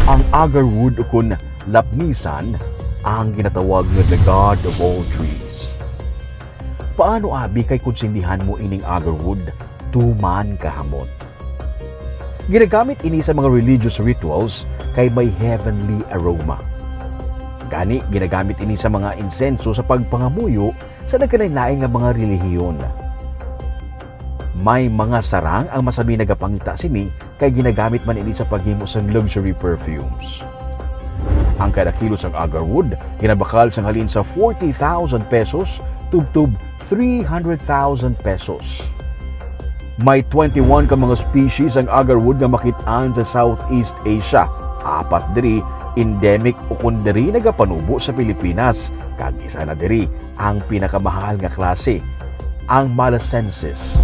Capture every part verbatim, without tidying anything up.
Ang agarwood ukon lapnisan ang ginatawag nga the god of all trees. Paano abi kay konsindihan mo ining agarwood tuman kahamot? Ginagamit ini sa mga religious rituals kay may heavenly aroma. Gani, ginagamit ini sa mga insenso sa pagpangamuyo sa nagkalain-lain nga mga relihiyon. May mga sarang ang masabi nagapangita sini kay ginagamit man ini sa paghimo sang luxury perfumes. Ang kada kilo sang agarwood ginabakal sang halin sa forty thousand pesos tubtob three hundred thousand pesos. May twenty-one ka mga species ang agarwood nga makit-an sa Southeast Asia. Apat diri endemic ukon diri nagapanubo sa Pilipinas, kag isa na diri ang pinakamahal nga klase, ang malasensis.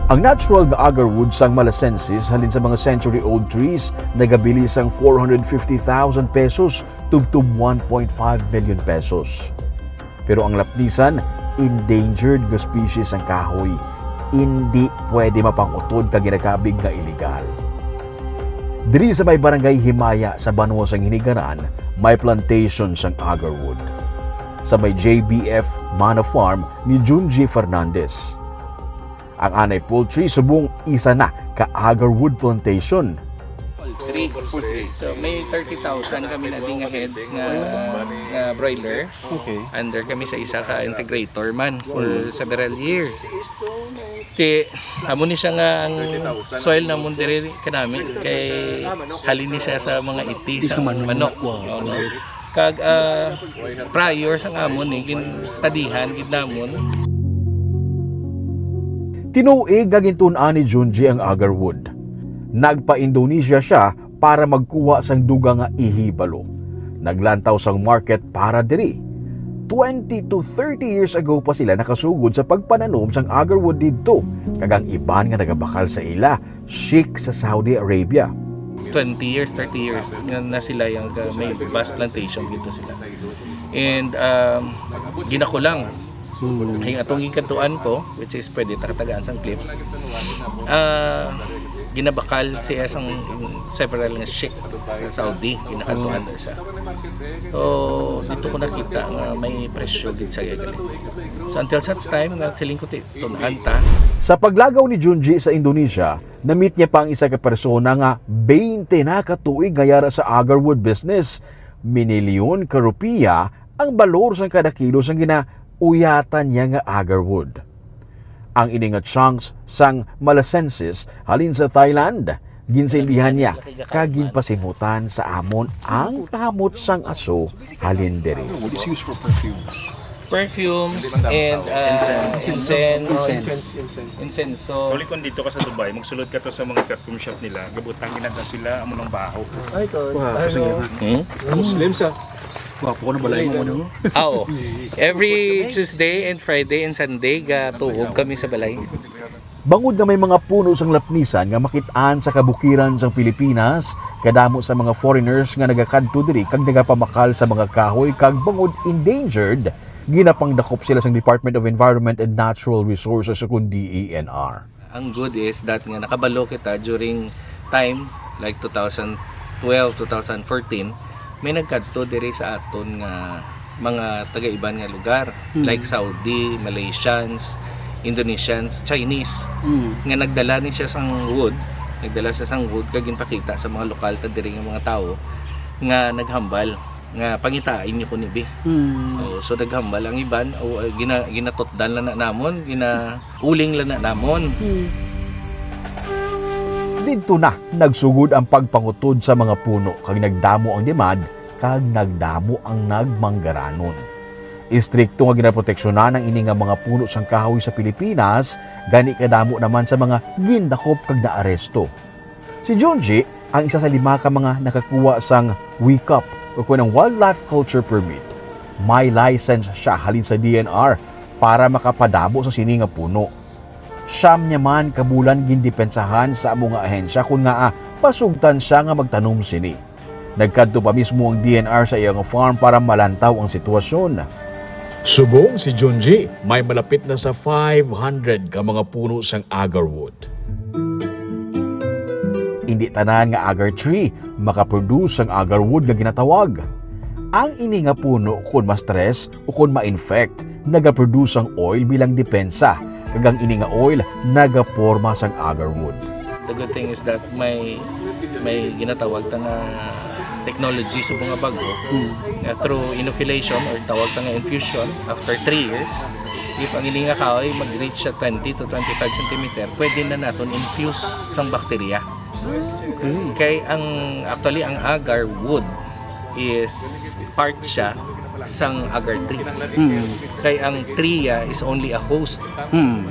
Ang natural nga agarwood sang malasensis halin sa mga century-old trees nagabili sang four hundred fifty thousand pesos tubtob one point five million pesos. Pero ang lapnisan, endangered nga species sang kahoy, indi pwede mapangutod kag ginakabig nga iligal. Diri sa may barangay Himaya sa banwa sang Hinigaran, may plantation sang agarwood. Sa may J B F Mana Farm ni Junji Fernandez. Ang anay poultry subong isa na ka agarwood plantation. Poultry. So may thirty thousand kami na nga heads nga, nga broiler. Okay. Under kami sa isa ka integrator man for several years. Ti amo ni siya nga ang soil namon diri kanami kay halin ni siya sa mga iti sa manok. Oo. Kag ah, prior sang amon ni ginstadihan gid namon. Tinuig nga gintun-an ni Junji ang agarwood. Nagpa-Indonesia siya para magkuha sang dugang nga ihibalo. Naglantaw sang market para diri. Twenty to thirty years ago pa sila nakasugod sa pagpananom sang agarwood didto, kag ang iban nga nagabakal sa ila, sheikh sa Saudi Arabia. Twenty years, thirty years nga na sila yung uh, may vast plantation dito sila. And um, ginakulang. Ang atong gikadtuan ko, which is pwede takatagaan sang clips, ah, ginabakal siya sang several nga sheikh sa Saudi, ginakadtuan na siya. So, dito ko nakita nga may presyo gid sa gali. So, until such time nga siling ko ti tunhan ta. Sa paglagaw ni Junji sa Indonesia, na-meet niya pa ang isa ka persona nga twenty na ka tuig nga yara sa agarwood business. Minilyon ka rupiya ang balor sang kada kilo sang ginauyatan niya nga agarwood. Ang ini nga chunks sang malasensis halin sa Thailand, ginsindihan niya kag ginpasimutan sa amon ang kahamot sang aso halin diri. What is used for perfume? Perfumes and uh, incense. Incense. So, Kuli kung dito ka sa Dubai, magsulod ka to sa mga perfume shop nila, gabutang ginada sila amo ng baho. Ay, ko. Wow, kasi nga. hmm? Muslim sa. Gwapo ko na balay mo, no? Ah, oo. Every Tuesday and Friday and Sunday, gatuog kami sa balay. Bangod nga may mga puno sang lapnisan nga makit-an sa kabukiran sang Pilipinas, kadamo sa mga foreigners nga nagakadto diri kag nagapamakal sa mga kahoy kag bangod endangered, ginapangdakop sila sang Department of Environment and Natural Resources ukon D E N R. Ang good is that nga nakabalo kita during time like two thousand twelve, two thousand fourteen, may nagkadto diri sa aton nga mga taga-iban nga lugar, like Saudi, Malaysians, Indonesians, Chinese, nga nagdala ni siya sang wood, nagdala siya sang wood kag ginpakita sa mga lokal ta diri nga mga tawo nga naghambal nga pangitain niyo ko ni bi. Oh, so naghambal ang iban, o uh, gina, ginatutdan lang na namon, gina uling lang na namon. Didto na nagsugod ang pagpangutod sa mga puno kag nagdamo ang demand kag nagdamo ang nagmanggaranon. Istrikto nga ginaproteksyonan ang ini nga mga puno sang kahoy sa Pilipinas, gani kadamo naman sa mga gindakop kag naaresto. Si Junji ang isa sa lima ka mga nakakuha sang WCUP o kung ang Wildlife Culture Permit. May license siya halin sa D N R para makapadamo sa sini nga puno. Siyam niya man ka bulan gindepensahan sa amo nga ahensya kon ngaa pasugtan siya nga magtanom sini. Nagkadto pa mismo ang D N R sa iya nga farm para malantaw ang sitwasyon. Subong si Junji, may malapit na sa five hundred ka mga puno sang agarwood. Indi tanan nga agar tree makaproduce sang agarwood nga ginatawag. Ang ini nga puno, kon ma-stress o kon ma-infect, nagaproduce sang oil bilang depensa, kag ang ini nga oil nagaporma sang agarwood. The good thing is that may may ginatawag ta nga technology sa mga bago. Nga through inoculation or tawag ta nga infusion, after three years, if ang ini nga kahoy mag-reach sa twenty to twenty-five centimeter, pwede na naton infuse sang bakterya. Kay ang, actually, ang agar wood is part siya sang agar tree. Kay ang tree, ah, is only a host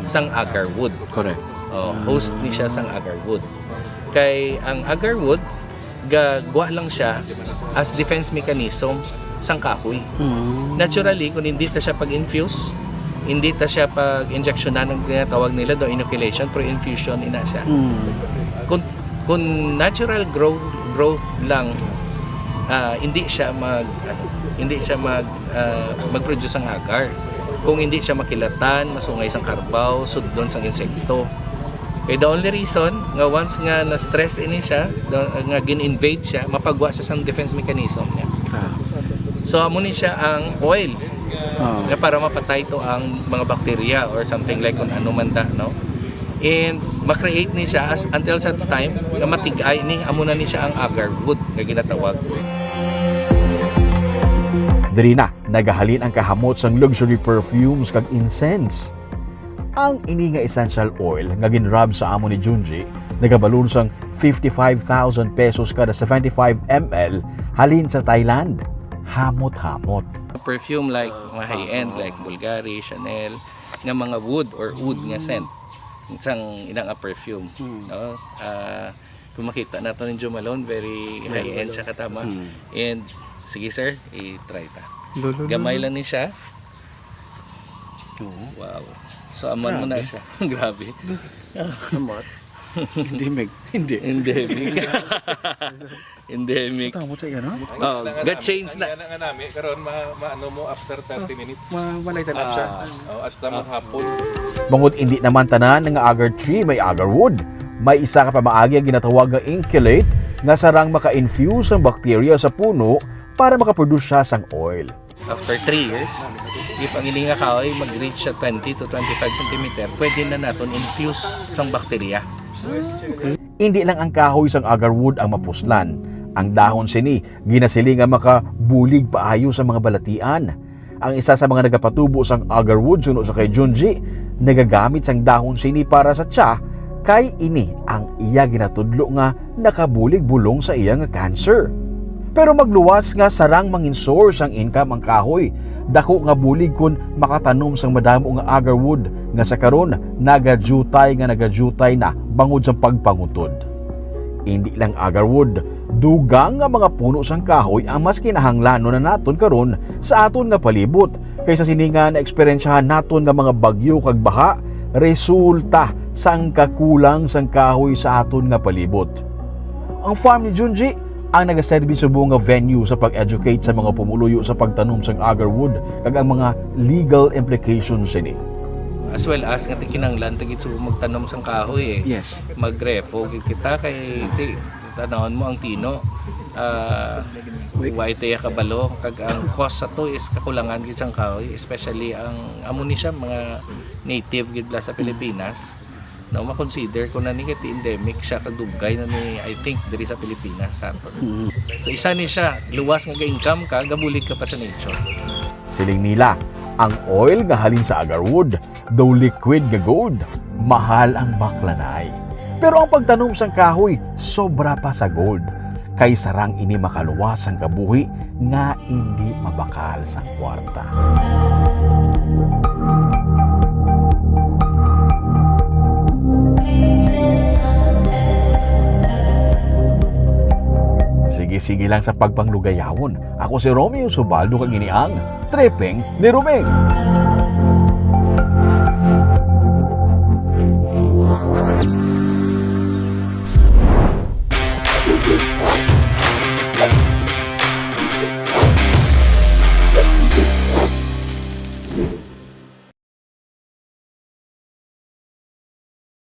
sang agar wood. Correct. Oh, host ni siya sang agar wood. Kay ang agar wood, gagwa lang siya as defense mechanism sang kahoy. Naturally, kung hindi ta siya pag-infuse, hindi ta siya pag-injeksyonan, ang ginatawag nila do inoculation, pero infusion ina siya. Kung kung natural growth growth lang, ah, hindi siya mag ano, hindi siya mag ah, mag-produce ang agar. Kung hindi siya makilatan, masungay sang karbaw, sudlon sang insekto. Kay the only reason nga once nga na-stress ini siya, the- nga gin-invade siya, mapagwa siya sang defense mechanism niya. So amo ni siya ang oil Oh. nga para mapatay to ang mga bacteria or something like kung ano man ta, no? And ma-create ni siya as, until such time nga matig-ay ni, amo na ni siya ang agar wood nga ginatawag. Diri na nagahalin ang kahamot sang luxury perfumes kag incense. Ang ini nga essential oil nga ginrub sa amo ni Junji nagabalor sang fifty-five thousand pesos kada seventy-five M L halin sa Thailand. Hamot-hamot. Perfume like mga high-end, like Bulgari, Chanel, nga mga wood or oud nga scent sang ilang nga perfume. No? Ah, kung makita nato ni Jo Malone, very high-end siya katama. And sige sir, i-try ta. Lolo, Gamay lang ni siya. Oo. Wow. So, aman mo na siya. Grabe. Amat. Hindi, Meg. Hindi. Endemic. Endemic. Tama sa iya, no? Oh, ga-change na. Nga nami karon ma maano mo after thirty minutes. Ma malay tanap siya. Oh, hasta maghapon. Bangod indi naman tanan nga agar tree may agarwood, may isa ka pamaagi ang ginatawag nga inculate nga sarang maka-infuse ang bakterya sa puno para makaproduce siya sang oil. After three years, if ang ini nga kahoy mag-reach sa twenty to twenty-five centimeter, pwede na naton infuse sang bakterya. Indi lang ang kahoy sang agarwood ang mapuslan. Ang dahon sini ginasiling nga makabulig paayo sa mga balatian. Ang isa sa mga nagapatubo sang agarwood suno sa kay Junji, nagagamit sang dahon sini para sa tsa, kay ini ang iya ginatudlo nga nakabulig bulong sa iya nga cancer. Pero magluwas nga sarang mangin source sang income ang kahoy, dako nga bulig kon makatanom sang madamo nga agarwood nga sa karon nagadiutay nga nagadiutay na bangod sa pagpangutod. Indi lang agarwood, dugang nga mga puno sang kahoy ang mas kinahanglanon na naton karon sa aton nga palibot, kay sa sini nga naeksperyensyahan naton nga mga bagyo kag baha resulta sang kakulang sang kahoy sa aton nga palibot. Ang farm ni Junji ang nagaserbi subong nga venue sa pag-educate sa mga pumuluyo sa pagtanom sang agarwood kag ang mga legal implications sini. As well as nga kinahanglan ta gid subong magtanom sang kahoy eh. Yes. Magrefo gid kita kay ti tanawon mo ang tino. Ah, way tayo kabalo kag ang cost sa to is kakulangan gid sang kahoy, especially ang amo ni siya mga native gid bala sa Pilipinas. No, ma-consider ko na ni kay endemic siya kag dugay na ni, I think, diri sa Pilipinas sa aton. So isa ni siya, luwas nga ga-income ka, gabulig ka pa sa nature. Siling nila, ang oil nga halin sa agarwood, daw liquid nga gold, mahal ang baklanay. Pero ang pagtanom sang kahoy sobra pa sa gold, kay sarang ini makaluwas sang kabuhi nga indi mabakal sang kwarta. Sige-sige lang sa pagpanglugayawon. Ako si Romeo Subaldo kag ini ang Tripping ni Roming.